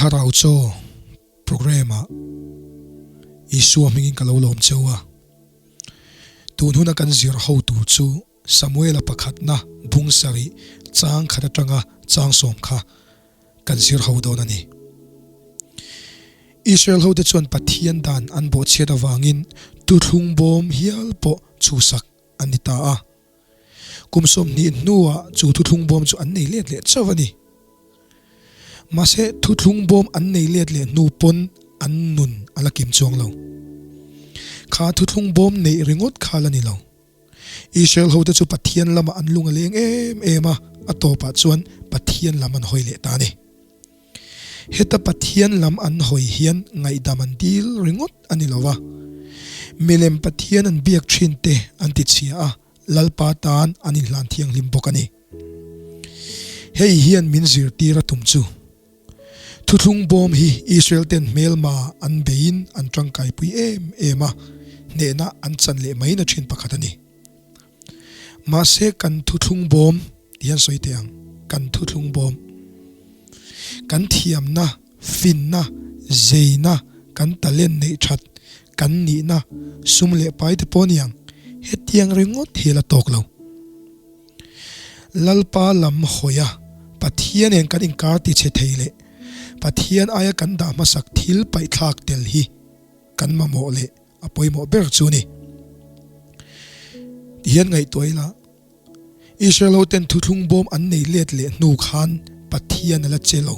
Thlarau Chaw Programme ah Isua hmingin ka lo lawm cheu a. Tun huna kan zir ho tur chu Samuela pakhatna bung sarih chang khat atanga chang sawm kha kan zir ho dawn a ni. Israel hote chuan Pathian dan an bawhchhiat avangin tuthlung bawm hial pawh chhuhsak an ni ta a. Kum 20 hnuah chu thuthlung bawm chu an nei let leh chauh a ni. Mahse, thuthlung bawm an nei let leh hnu pawn an nun a la kim chuang lo. Kha thuthlung bawm neih ringawt kha la ni lo. Israel hote chu Pathian lamah an lung a leng em em a, a tawpah chuan Pathian lam an hawi leh ta a ni. Heta Pathian lam an hawi hian ngaihdam an dil ringawt a ni lo va. Milem Pathian an biak thin te an ti chhia a, Lalpa tan an inhlan thianghlim bawk a ni. Hei hian min zirtir a tum chu. Thuthlung bawm hi Israel ten hmelma an beiin an tangkaipui em em a, hnehna an chan leh mai na thin pakhat a ni. Mahse kan thuthlung bawm ti hian sawi teh ang, kan thuthlung bawm. Kan thiamna, finna, zeina, kan talent neih that, kan nihna, sum leh pai te pawh a ni ang, hetiang ringawt hi a la tawk lo. Lalpa lam hawi a, Pathian nen kan inkar ti chhe thei leh Pathian aia kan dah hmasak thil paihthlak tel hi kan mamawh leh a pawimawh ber chu a ni. Tihian ngaihtuah ila, Israel ho ten thuthlung bawm an nei let leh hnu khan Pathian a la che lo.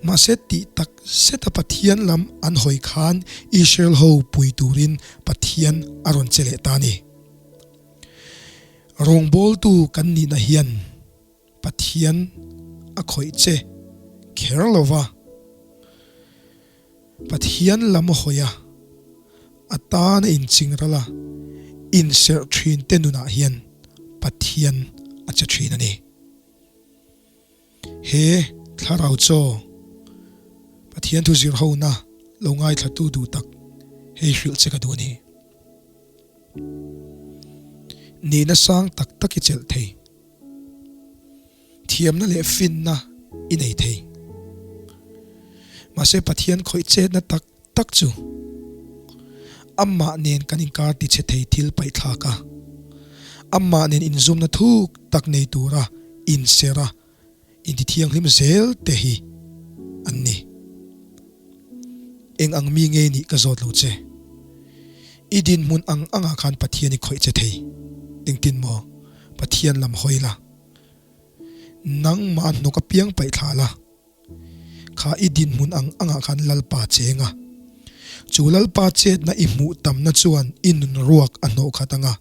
Mahse tih tak zeta Pathian lam an hawi khan Israel ho pui turin Pathian a rawn che leh ta a ni. Rawngbawltu kan nihna hian Pathian a khawih che kher lo va, Pathian lam a hawi a, a tan a inching ral a, inserh thin te nunah hian Pathian a che thin a ni. He thlarau chaw Pathian thu zir hona lo ngaithlatu duh tak hei hrilh che ka duh a ni. Nihna sang tak tak i chelh thei. Thiamna leh finna i nei thei. Mahse Pathian khawih chetna tak tak chu amah nen kan inkar ti chhe thei thil paihthlak a, amah nen inzumna thuk tak nei tura inserh a, intithianghlim zel te hi an ni. Eng ang mi ngei nih ka zawt lo che. I dinhmun ang angah khan Pathian i khawih che thei. Engtin maw? Pathian lam hawi la. Nangmah hnawk apiang paih thla la. Kha i dinhmun ang angah khan Lalpa cheng a. Chu Lalpa chetna i hmuh tamna chuan i nun ruak a hnawh khat anga.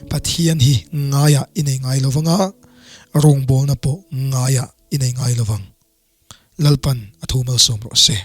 Pathian hi ngaiah i nei ngai lovang a, rawngbawlna pawh ngaiah i nei ngai lovang. Lalpan a thu malsawm rawh se.